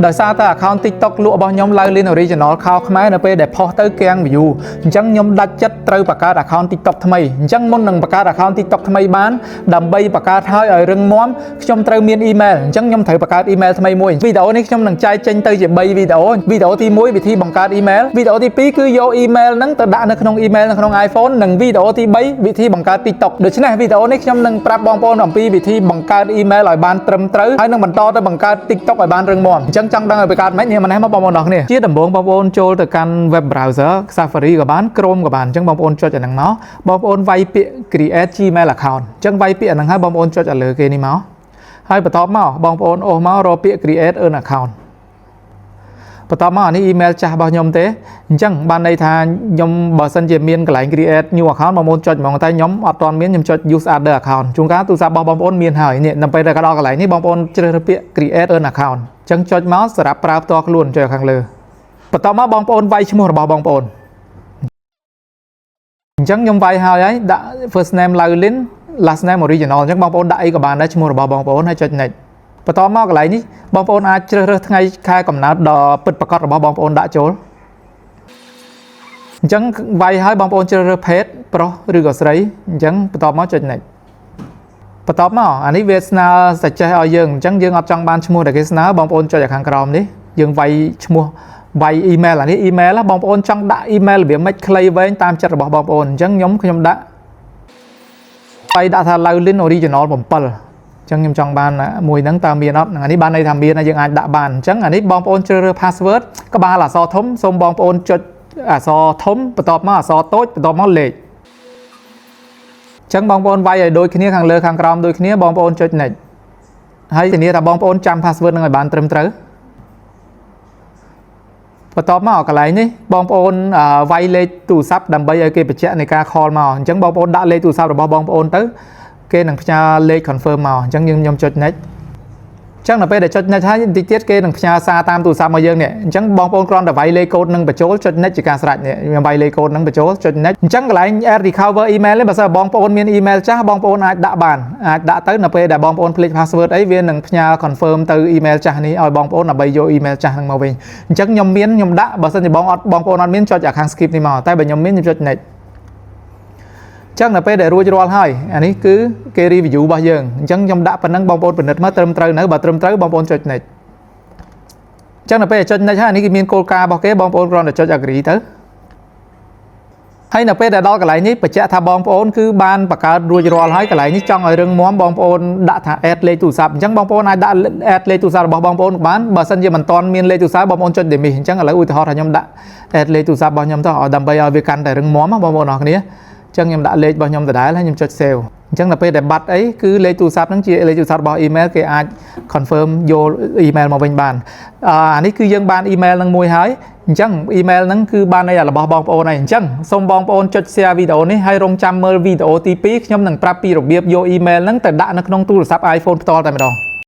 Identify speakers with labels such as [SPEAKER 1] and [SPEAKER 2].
[SPEAKER 1] ដោយសារតែ account TikTok លក់របស់ខ្ញុំឡើងលៀន original ខោខ្មែរនៅពេលដែលផុសទៅគាំង view អញ្ចឹងខ្ញុំដាច់ចិត្តត្រូវបង្កើត account TikTok ថ្មីអញ្ចឹងមុននឹងបង្កើត account TikTok ថ្មីបានដើម្បីបង្កើតឲ្យឲ្យរឹងមាំខ្ញុំត្រូវមាន email អញ្ចឹងខ្ញុំត្រូវបង្កើត email ថ្មីមួយវីដេអូនេះខ្ញុំនឹងចែកចេញទៅជា3វីដេអូវីដេអូទី1វិធីបង្កើត email វីដេអូទី2គឺយក email ហ្នឹងទៅដាក់នៅក្នុង email នៅក្នុង iPhone និងវីដេអូទី3វិធីបង្កើត TikTok ដូច្នេះវីដេអូនេះខ្ញុំនឹងប្រាប់បងប្អូនអំពីវិធីបង្កើត email ឲ្យបានត្រឹមត្រូវហើយនឹងបន្តទៅបង្កើត TikTok ឲ្យបានរឹងមាំអញ្ចឹងចង់ដឹងឲ្យបង្កើតម៉េចនេះម្នេះមកបងប្អូនអរគ្នាជាដំបូងបងប្អូនចូលទៅកាន់ web browser Safari ក៏បាន Chrome ក៏បានអញ្ចឹងបងប្អូនចុចអាហ្នឹងមកបងប្អូនវាយពាក្យ create Gmail account អញ្ចឹងវាយពាក្យអាហ្នឹងហើយបងប្អូនចុចឲ្យលើគេនេះមកហើយបន្ទាប់មកបងប្អូនអូសមករកពាក្យ create an account បន្ទាប់មកអានេះ email ចាស់របស់ខ្ញុំទេអញ្ចឹងបានន័យថាខ្ញុំបើសិនជាមានកន្លែង create new account បងប្អូនចុចហ្មងតែខ្ញុំអត់ទាន់មានខ្ញុំចុច use other account ជួនកាលទូរស័ព្ទរបស់បងប្អូនមានហើយនេះដើម្បីតែដល់កន្លែងនេះបងប្អូនជ្រើសរើសពាក្យ create an account អញ្ចឹងចុចមកសម្រាប់ប្រើផ្ទាល់ខ្លួនចុចខាងលើបន្ទាប់មកបងប្អូនវាយឈ្មោះរបស់បងប្អូនអញ្ចឹងខ្ញុំវាយហើយហើយដាក់ first name Laulin, last name original អញ្ចឹងបងប្អូនដាក់អីក៏បានដែរឈ្មោះរបស់បងប្អូនហើយចុច next បន្តមកកន្លែងនេះបងប្អូនអាចជ្រើសរើសថ្ងៃខែកំណើតដ៏ពិតប្រាកដរបស់បងប្អូនដាក់ចូលអញ្ចឹងវាយហើយបងប្អូនជ្រើសរើសភេទប្រុសឬក៏ស្រីអញ្ចឹងបន្តមកចុច next បន្ទាប់មកអានេះវាស្នើ suggest ឲ្យយើងអញ្ចឹងយើងអត់ចង់បានឈ្មោះដែលគេស្នើបងប្អូនចុចឲ្យខាងក្រោមនេះយើងវាយឈ្មោះវាយ email អានេះ email បងប្អូនចង់ដាក់ email របៀបម៉េចខ្លីវែងតាមចិត្តរបស់បងប្អូនអញ្ចឹងខ្ញុំខ្ញុំដាក់វាយដាក់ថា Laulin original 7អញ្ចឹងខ្ញុំចង់បានមួយហ្នឹងតើមានអត់អានេះបានន័យថាមានហើយយើងអាចដាក់បានអញ្ចឹងអានេះបងប្អូនជ្រើសរើស password ក្បាលអក្សរធំសូមបងប្អូនចុចអក្សរធំបន្ទាប់មកអក្សរតូចបន្ទាប់មកលេខអញ្ចឹងបងប្អូនវាយឲ្យដូចគ្នាខាងលើខាងក្រោមដូចគ្នាបងប្អូនចុច next ហើយធានាថាបងប្អូនចាំ password នឹងឲ្យបានត្រឹមត្រូវបន្ទាប់មកកន្លែងនេះបងប្អូនវាយលេខទូរស័ព្ទដើម្បីឲ្យគេបញ្ជាក់នៃការ call មកអញ្ចឹងបងប្អូនដាក់លេខទូរស័ព្ទរបស់បងប្អូនទៅគេនឹងផ្ញើលេខ confirm មកអញ្ចឹងយើងខ្ញុំចុច next អញ្ចឹងដល់ពេលដែលចុច next ហើយបន្តិចទៀតគេនឹងផ្ញើសារតាមទូរស័ព្ទមកយើងនេះអញ្ចឹងបងប្អូនគ្រាន់តែវាយលេខកូដនឹងបញ្ចូលចុច next ជាការស្រេចនេះខ្ញុំវាយលេខកូដនឹងបញ្ចូលចុច next អញ្ចឹងកន្លែង add recover email នេះបើសិនបងប្អូនមាន email ចាស់បងប្អូនអាចដាក់បានអាចដាក់ទៅនៅពេលដែលបងប្អូនភ្លេច password អីវានឹងផ្ញើ confirm ទៅ email ចាស់នេះឲ្យបងប្អូនដើម្បីយក email ចាស់ហ្នឹងមកវិញអញ្ចឹងខ្ញុំមានខ្ញុំដាក់បើសិនជាបងអត់បងប្អូនអត់មានចុចអាខាង skip នេះមកតែបើខ្ញុំមានខ្ញុំចុច next ចឹងដល់ពេលដែលរួចរាល់ហើយអានេះគឺគេ review របស់យើងអញ្ចឹងខ្ញុំដាក់ប៉ុណ្ណឹងបងប្អូនពិនិត្យមកត្រឹមត្រូវនៅបើត្រឹមត្រូវបងប្អូនចុច next អញ្ចឹងដល់ពេលចុច next ហើយអានេះគេមានគោលការណ៍របស់គេបងប្អូនគ្រាន់តែចុច agree ទៅហើយនៅពេលដែលដល់កន្លែងនេះបញ្ជាក់ថាបងប្អូនគឺបានបង្កើតរួចរាល់ហើយកន្លែងនេះចង់ឲ្យរឹងមាំបងប្អូនដាក់ថា add លេខទូរស័ព្ទអញ្ចឹងបងប្អូនអាចដាក់ add លេខទូរស័ព្ទរបស់បងប្អូនក៏បានបើសិនជាមិនទាន់មានលេខទូរស័ព្ទបងប្អូនចុច dismiss អញ្ចឹងឥឡូវឧទាហរណ៍ថាខ្ញុំដាក់ add លេខទូរស័ព្ទរបស់ខ្ញុំទៅឲ្យដើម្បីឲ្យវាកាន់តែរឹងមាំបងប្អូនអរគ្នាអញ្ចឹងខ្ញុំដាក់លេខរបស់ខ្ញុំដដែលហើយខ្ញុំចុច save អញ្ចឹងដល់ពេលដែលបាត់អីគឺលេខទូរស័ព្ទហ្នឹងជាលេខទូរស័ព្ទរបស់ email គេអាច confirm យក email មកវិញបានអានេះគឺយើងបាន email ហ្នឹងមួយហើយអញ្ចឹង email ហ្នឹងគឺបានន័យរបស់បងប្អូនហើយអញ្ចឹងសូមបងប្អូនចុច share វីដេអូនេះហើយរងចាំមើលវីដេអូទី2ខ្ញុំនឹងប្រាប់ពីរបៀបយក email ហ្នឹងទៅដាក់នៅក្នុងទូរស័ព្ទ iPhone ផ្ទាល់តែម្ដង។